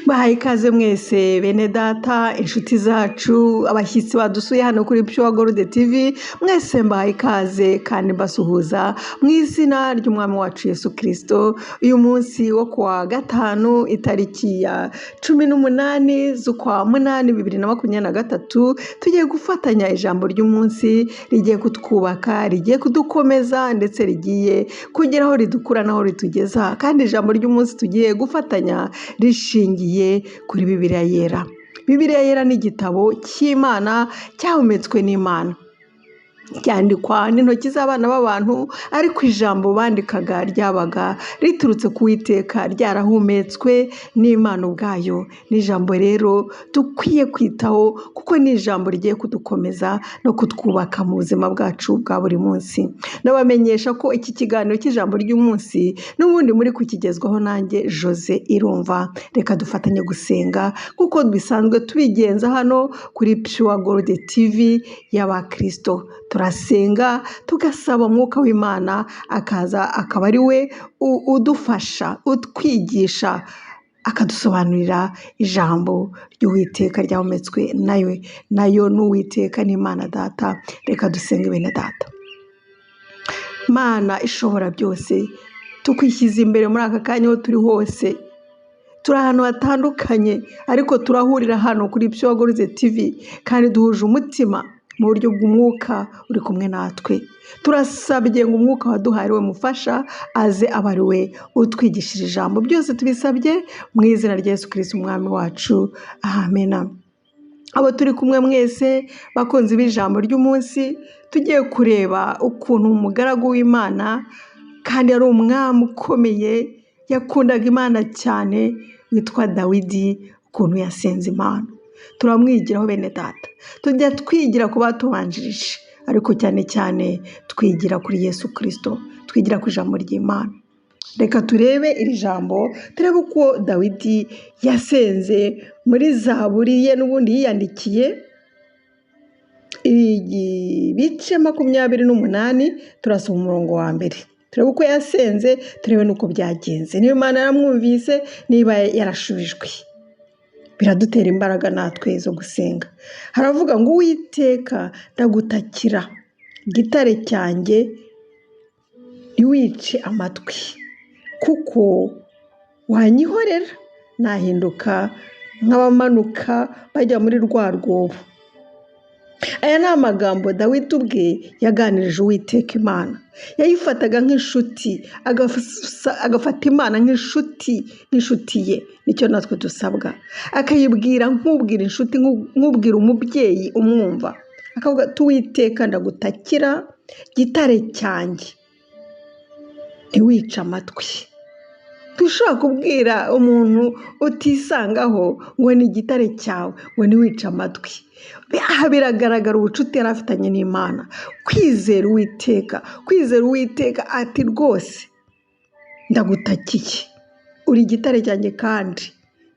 Bahaye ikaze mwese bene data, inshuti zacu, abashyitsi badusuye hano kuri Pure Gold TV, mwese mbahaye ikaze kandi mbasuhuza mu izina ry'umwami wacu Yesu Kristo. Uyu munsi wo kuwa gatanu itariki ya 18 z'ukwa munani 2023, tugiye gufatanya ijambo ry'umunsi rigiye kutwubaka, rigiye kudukomeza ndetse rigiye kugira aho ridukura n'aho ritugeza, kandi ijambo ry'umunsi tugiye gufatanya rishingiye kuri Bibiliya Yera. Bibiliya Yera ni igitabo cy'Imana cyahumetswe n'Imana, cyandikwa n'intoki z'abana b'abantu, ariko ijambo bandikaga ryabaga riturutse ku Uwiteka, ryarahumetswe n'Imana ubwayo. Ni ijambo rero dukwiye kwitaho kuko ni ijambo rigiye kudukomeza no kutwubaka mu buzima bwacu bwa buri munsi. Ndabamenyesha ko iki kiganiro cy'ijambo ry'umunsi n'ubundi muri kukigezwaho nanjye Jose Irumva. Reka dufatanye gusenga nk'uko bisanzwe tubigenza hano kuri Pure Gold TV y'Abakristo. Turasenga tugasaba umwuka w'Imana akaza akaba ari we udufasha, utwigisha, akadusobanurira ijambo ry'Uwiteka ryahumetswe nawe, nayo n'Uwiteka n'Imana Data. Reka dusenge bene Data. Mana ishobora byose, tukwishyize imbere muri aka kanya aho turi hose. Turi ahantu hatandukanye ariko turahurira hano kuri Pure Gold TV kandi duhuje umutima mu buryo bw'umwuka uri kumwe natwe. Turasabye ngo umwuka waduhaye we mufasha aze abe ari we utwigishije ijambo. Byose tubisabye mu izina rya Yesu Kristo umwami wacu, amena. Abo turi kumwe mwese bakunzi b'ijambo ry'umunsi, tugiye kureba ukuntu umugaragu w'Imana kandi ari umwami ukomeye, yakundaga Imana cyane, witwa Dawidi, ukuntu yasenze Imana. Turamwigiraho bene data, tujya twigira ku batubanjirije, ariko cyane cyane twigira kuri Yesu Kristo, twigira ku ijambo ry'Imana. Reka turebe iri jambo, turebe uko Dawidi yasenze muri zaburi ye n'ubundi yiyandikiye, ibice 28, turasoma umurongo wa mbere. Turebe uko yasenze, turebe n'uko byagenze, niba Imana yaramwumvise, niba yarashubijwe. Biradutera imbaraga natwe zo gusenga. Haravuga ngo Uwiteka ndagutakira, gitare cyanjye ntiwice amatwi, kuko wanyihorera nahinduka nk'abamanuka bajya muri rwa rwobo. Aya ni amagambo Dawidi ubwe yaganirije Uwiteka Imana. Yayifataga nk'inshuti, agafata Imana nk'inshuti, nk'inshuti ye. Nicyo natwe dusabwa. Akayibwira nk'ubwira inshuti, nk'ubwira umubyeyi umwumva. Akavuga ati Uwiteka ndagutakira, gitare cyanjye ntiwice amatwi. Ntushobora kubwira umuntu utisangaho ngo ni igitare cyawe, ngo ntiwice amatwi. Aha biragaragara ubucuti yari afitanye n'Imana. Kwizera Uwiteka, kwizera Uwiteka ati rwose ndagutakiye, uri igitare cyanjye kandi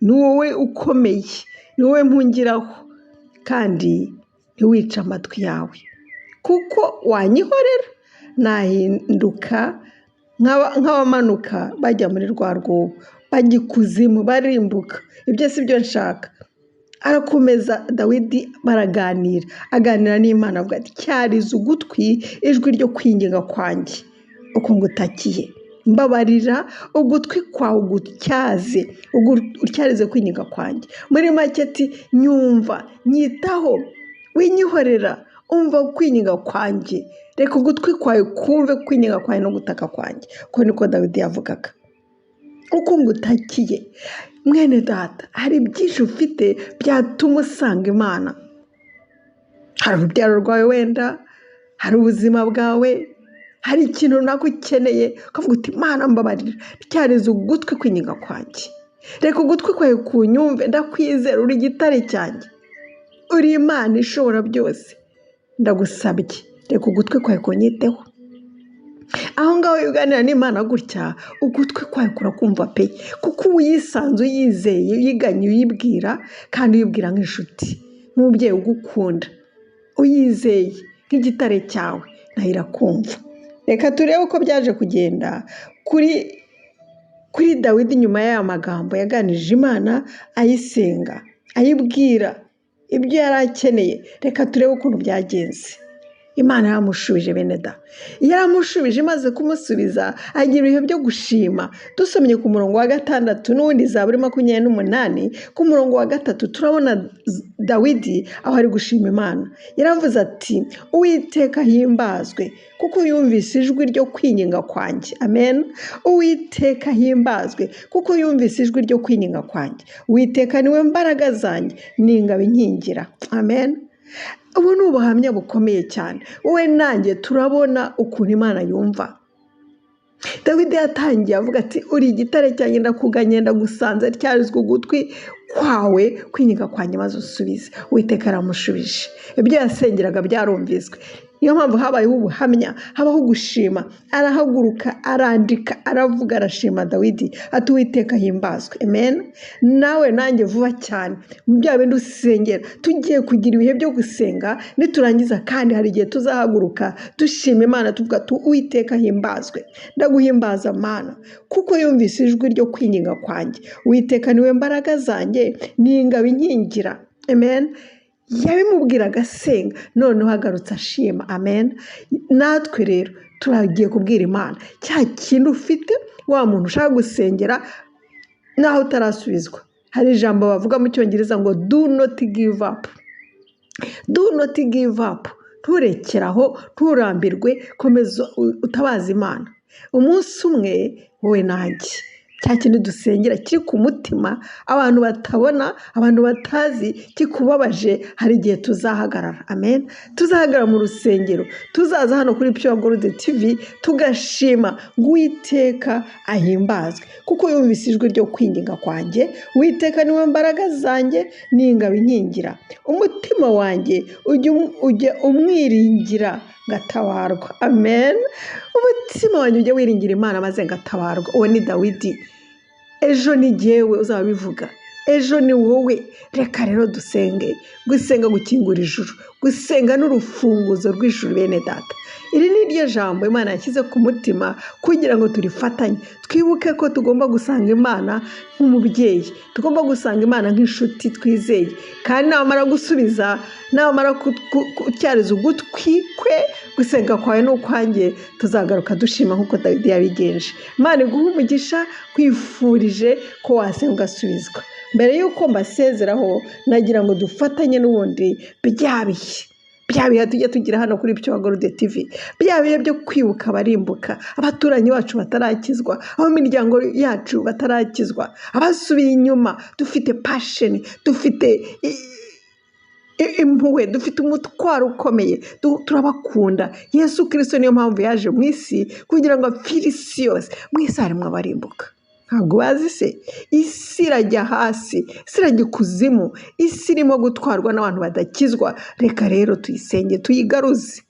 ni wowe ukomeye, ni wowe mpungiraho, kandi ntiwice amatwi yawe, kuko wanyihorera nahinduka nk'abamanuka bajya muri rwa rwobo, bajya ikuzimu, barimbuka. Ibyo si byo nshaka. Arakomeza Dawidi baraganira, aganira n'Imana avuga ati cyariza ugutwi ijwi ryo kwinginga kwanjye uko ngutakiye, mbabarira ugutwi kwawe ugutyaze, utyarize kwinginga kwanjye. Muri make ati nyumva, nyitaho, winyihorera, umva kwinginga kwanjye, reka ugutwi kwawe kumve kwinginga kwanjye no gutaka kwanjye. Uko niko Dawidi yavugaga. Uko ngutakiye. Mwene data, hari byinshi ufite byatuma usanga Imana. Hari urubyaro rwawe wenda, hari ubuzima bwawe, hari ikintu runaka ukeneye, ukavuga uti Imana mbabarira, tyariza ugutwi kwinginga kwanjye, reka ugutwi kwawe kunyumve, ndakwizera, uri igitare cyanjye, uri Imana ishobora byose, ndagusabye, reka ugutwi kwawe kunyiteho. Aho ngaho iyo uganira n'Imana gutya, ugutwi kwawe kurakumva pe, kuko uba uyisanze, uyizeye, uyiganye, uyibwira, kandi uyibwira nk'inshuti, nk'umubyeyi ugukunda, uyizeye nk'igitare cyawe, nayo irakumva. Reka turebe uko byaje kugenda kuri Kuri Dawidi nyuma y'aya magambo yaganirije Imana ayisenga, ayibwira ibyo yari akeneye. Reka turebe ukuntu byagenze. Imana yaramushubije bene da. Yaramushubije, imaze kumusubiza agira ibihe byo gushima. Dusomye ku murongo wa 6 n'ubundi Zaburi 28 ku murongo wa 3 turabona Dawidi aho ari gushima Imana. Yaravuze ati Uwiteka ahimbazwe kuko yumvise ijwi ryo kwinginga kwanjye. Amen. Uwiteka ahimbazwe kuko yumvise ijwi ryo kwinginga kwanjye. Uwiteka niwe mbaraga zanjye n'ingabo inkingira. Amen. Ubu ni ubuhamya bukomeye cyane. Wowe nanjye turabona ukuntu Imana yumva. Dawidi yatangiye avuga ati uri igitare cyanjye, ndakuganye, ndagusanze, tyarizwa ugutwi kwawe kwinginga kwanjye maze usubize. Uwiteka aramushubije. Ibyo yasengeraga byarumviswe. Niyo mpamvu habayeho ubuhamya, habaho gushima. Arahaguruka, arandika, aravuga, arashima Dawidi ati Uwiteka ahimbazwe. Amen. Nawe nanjye vuba cyane mu bya bindi usengera, tugiye kugira ibihe byo gusenga, niturangiza kandi hari igihe tuzahaguruka dushima Imana tuvuga tu Uwiteka ahimbazwe, ndaguhimbaza Mana kuko yumvise ijwi ryo kwinginga kwanjye. Uwiteka niwe mbaraga zanjye n'ingabo inkingira. Amen. Yabimubwiraga asenga, noneho agarutse ashima. Amen. Natwe rero turagiye kubwira Imana cya kintu ufite, wa muntu ushaka gusengera naho utarasubizwa. Hari ijambo bavuga mu Cyongereza ngo do not give up. Do not give up. Nturekeraho, nturambirwe, komeza utabaza Imana. Umunsi umwe wowe nanjye cya kintu dusengera kiri ku mutima, abantu batabona, abantu batazi, kikubabaje, hari igihe tuzahagarara. Amen. Tuzahagarara mu rusengero, tuzaza hano kuri Pure Gold TV tugashima ngo Uwiteka ahimbazwe kuko yumvise ijwi ryo kwinginga kwanjye. Uwiteka niwe mbaraga zanjye n'ingabo inkingira. Umutima wanjye ujya umwiringira ngatabarwa. Amen. Umutima wanjye ujya wiringira Imana maze ngatabarwa. Uwo ni Dawidi. Ejo ni jyewe uzabivuga, ejo ni wowe. Reka rero dusenge. Gusenga gukingura ijuru, gusenga n'urufunguzo rw'ijuru bene data. Iri ni ryo jambo Imana yashyize ku mutima kugira ngo turifatanye. Twibuke ko tugomba gusanga Imana nk'umubyeyi, tugomba gusanga Imana nk'inshuti twizeye, kandi namara gusubiza, namara kutyariza ugutwi kwe, gusenga kwawe n'ukwanjye, tuzagaruka dushima nk'uko Dawidi yabigenje. Imana iguhe umugisha, nkwifurije ko wasenga ugasubizwa. Mbere y'uko mbasezeraho, nagira ngo dufatanye n'ubundi bya bihe, bya bihe tujya tugira hano kuri Pure Gold TV, bya bihe byo kwibuka abarimbuka, abaturanyi bacu batarakizwa, abo miryango yacu batarakizwa, abasubiye inyuma. Dufite passion, dufite impuhwe, dufite umutwaro ukomeye, turabakunda. Yesu Kristo niyo mpamvu yaje mu isi kugira ngo apfire isi yose. Mu isi harimo abarimbuka, ntabwo bazi se? Isi irajya hasi, isi irajya ikuzimu, isi irimo gutwarwa n'abantu badakizwa. Reka rero tuyisenge, tuyigaruze.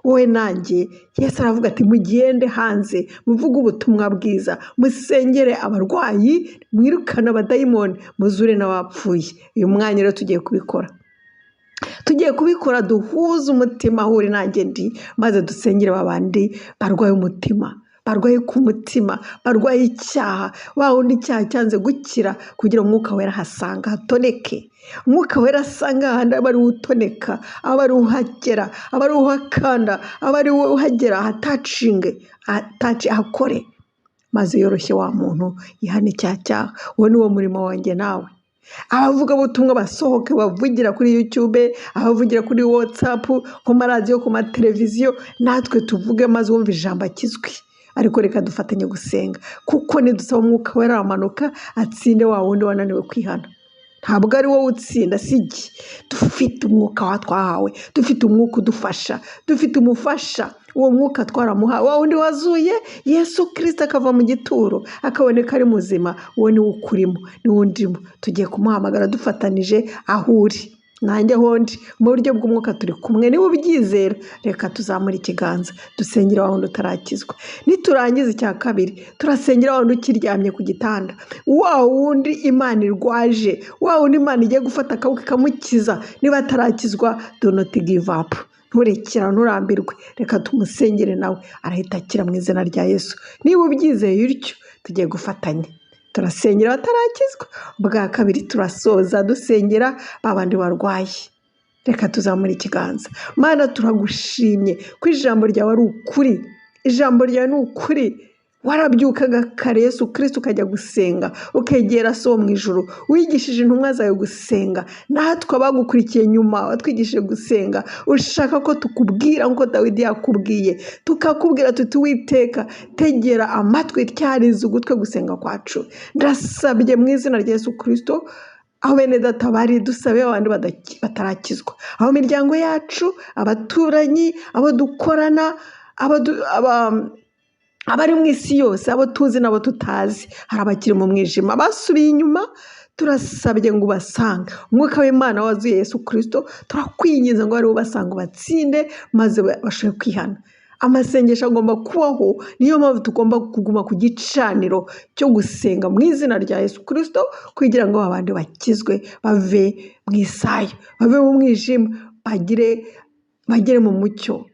Wowe nanjye, Yesu aravuga ati mugende hanze muvuge ubutumwa bwiza, musengere abarwayi, mwirukane abadayimoni, muzure n'abapfuye. Uyu mwanya rero tugiye kubikora, tugiye kubikora duhuze umutima aho uri nanjye ndi, maze dusengere babandi barwaye umutima, barwaye ku mutima, barwaye icyaha, wa wundi icyaha cyanze gukira, kugira umwuka wera ahasanga hatoneke. Umwuka wera asanga ahandi aba ari we utoneka, aba ari we uhagera, aba ari we uhakanda, aba ari we uhagera ahatacinge, ahatace, ahakore, maze yoroshye wa muntu yihane icyaha cyaha. Uwo ni wo murimo wanjye nawe. Abavugabutumwa basohoke bavugira kuri YouTube, abavugira kuri WhatsApp, ku maradiyo, ku mateleviziyo, natwe tuvuge maze wumve ijambo akizwe. Ariko reka dufatanye gusenga, kuko nidusaba umwuka wera aramanuka atsinde wa wundi wananiwe kwihana. Ntabwo ari wowe utsinda, si jye. Dufite umwuka wa twahawe, dufite umwuka udufasha, dufite umufasha. Uwo mwuka twaramuhawe, wa wundi wazuye Yesu Kristo akava mu gituro akaboneka ari muzima, uwo niwe ukurimo, niwe undimo. Tugiye kumuhamagara dufatanije aho uri, nanjye aho ndi, mu buryo bw'umwuka turi kumwe. Niba ubyizera, reka tuzamure ikiganza dusengere wa wundi utarakizwa. Niturangiza icya kabiri, turasengera wa wundi ukiryamye ku gitanda, wa wundi Imana irwaje, wa wundi Imana igiye gufata akaboko ikamukiza. Niba atarakizwa, do not give up, nturekera, nturambirwe, reka tumusengere nawe arahita akira mu izina rya Yesu. Niba ubyizeye utyo, Tugiye gufatanya, turasengera abatarakizwa, ubwa kabiri turasoza dusengera ba bandi barwaye. Reka tuzamure ikiganza. Mana, turagushimye ko ijambo ryawe ari ukuri, ijambo ryawe ni ukuri. Warabyukaga kare Yesu Kristo ukajya gusenga, ukegera So wo mu ijuru, wigishije intumwa zawe gusenga, natwe abagukurikiye nyuma watwigishije gusenga. Ushaka ko tukubwira nk'uko Dawidi yakubwiye, tukakubwira tuti: "Uwiteka, tegera amatwi, tyariza ugutwi gusenga kwacu." Ndasabye mu izina rya Yesu Kristo, aho bene data bari, dusabe abandi batarakizwa, aho imiryango yacu, abaturanyi, abo dukorana, abari mu isi yose, abo tuzi n'abo tutazi, hari abakiri mu mwijima basubiye inyuma, turasabye ngo ubasange. Umwuka w'Imana wazuye Yesu Kirisito, turakwinginze ngo ariwe ubasanga, ubatsinde, maze bashobore kwihana. Amasengesho agomba kubaho, niyo mpamvu tugomba kuguma ku gicaniro cyo gusenga mu izina rya Yesu Kirisito, kugira ngo abandi bakizwe, bave mu isayo, bave mu mwijima, bagere mu mucyo,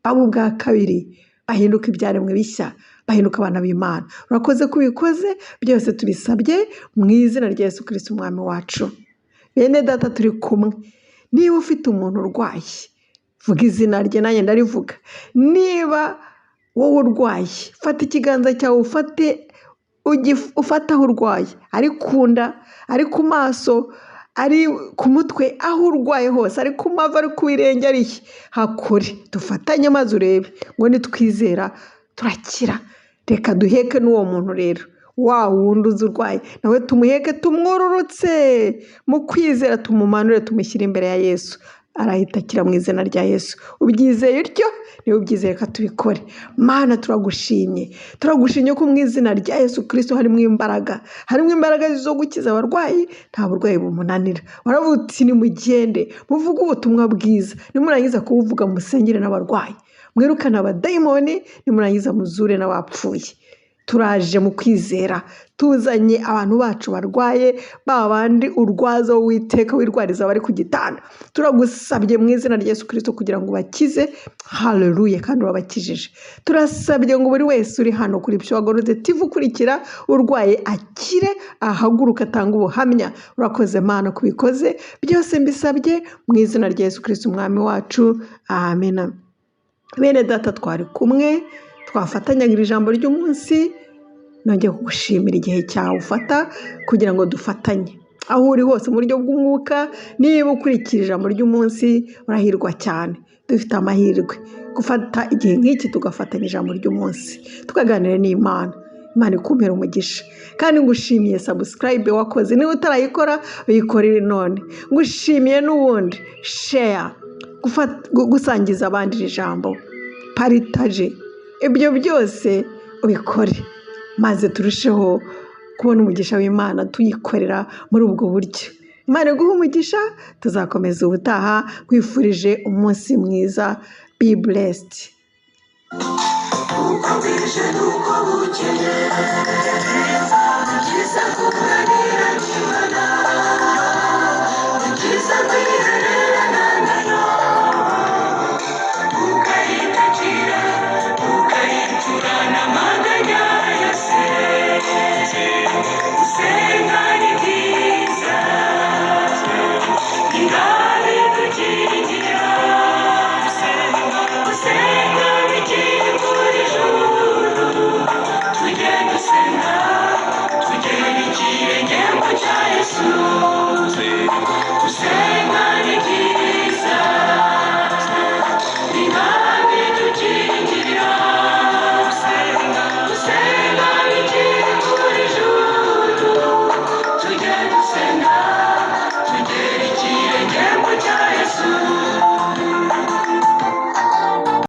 babe ubwa kabiri, bahinduke ibyaremwe bishya, bahinduka abana b'Imana. Urakoze ko ubikoze, byose tubisabye mu izina rya Yesu Kirisito umwami wacu. Bene data turi kumwe, niba ufite umuntu urwaye, vuga izina rye, nanjye ndarivuga. Niba wowe urwaye, fata ikiganza cyawe, ufate aho urwaye, ari ku nda, ari ku maso, ari ku mutwe, aho urwaye hose, ari ku mavi, ari ku birenge, ari he, hakore, dufatanye maze urebe ngo nitwizera turakira. Reka duheke n'uwo muntu rero, wa wundi uzi urwaye, nawe tumuheke, tumwururutse mu kwizera, tumumanure, tumushyire imbere ya Yesu, arahita akira mu izina rya Yesu. Ubyizeye utyo? Niba ubyizeye, reka tubikore. Mana, turagushimye, turagushimye ko mu izina rya Yesu Kirisito harimo imbaraga, harimo imbaraga zo gukiza abarwayi, nta burwayi bumunanira. Waravuga uti: "Nimugende muvuge ubutumwa bwiza, nimurangiza kubuvuga musengere n'abarwayi, mwirukane abadayimoni, nimurangiza muzure n'abapfuye." Turaje mu kwizera, tuzanye abantu bacu barwaye, ba bandi urwaza Uwiteka, wirwariza abari ku gitanda, turagusabye mu izina rya Yesu Kirisito kugira ngo ubakize. Haleluya! Kandi urabakijije. Turasabye ngo buri wese uri hano kuri Pure TV ukurikira, urwaye akire, ahaguruke atange ubuhamya. Urakoze Mana kubikoze, byose mbisabye mu izina rya Yesu Kirisito umwami wacu, amena. Bene data twari kumwe, twafatanyaga iri jambo ry'umunsi. Nongeye kugushimira igihe cyawe ufata kugira ngo dufatanye aho uri hose mu buryo bw'umwuka. Niba ukurikira ijambo ry'umunsi, urahirwa cyane. Dufite amahirwe gufata igihe nk'iki, tugafatanya ijambo ry'umunsi, tukaganira n'Imana. Imana ikumpera umugisha. Kandi ngushimiye subscribe wakoze, niba utarayikora uyikorere none. Ngushimiye n'ubundi share, gusangiza abandi iri jambo, partage, ibyo byose ubikore, maze turusheho kubona umugisha w'Imana tuyikorera muri ubwo buryo. Imana iguhe umugisha, tuzakomeza ubutaha. Nkwifurije umunsi mwiza, be blessed. Uko bwije n'uko bukeye, ni byiza kuganira.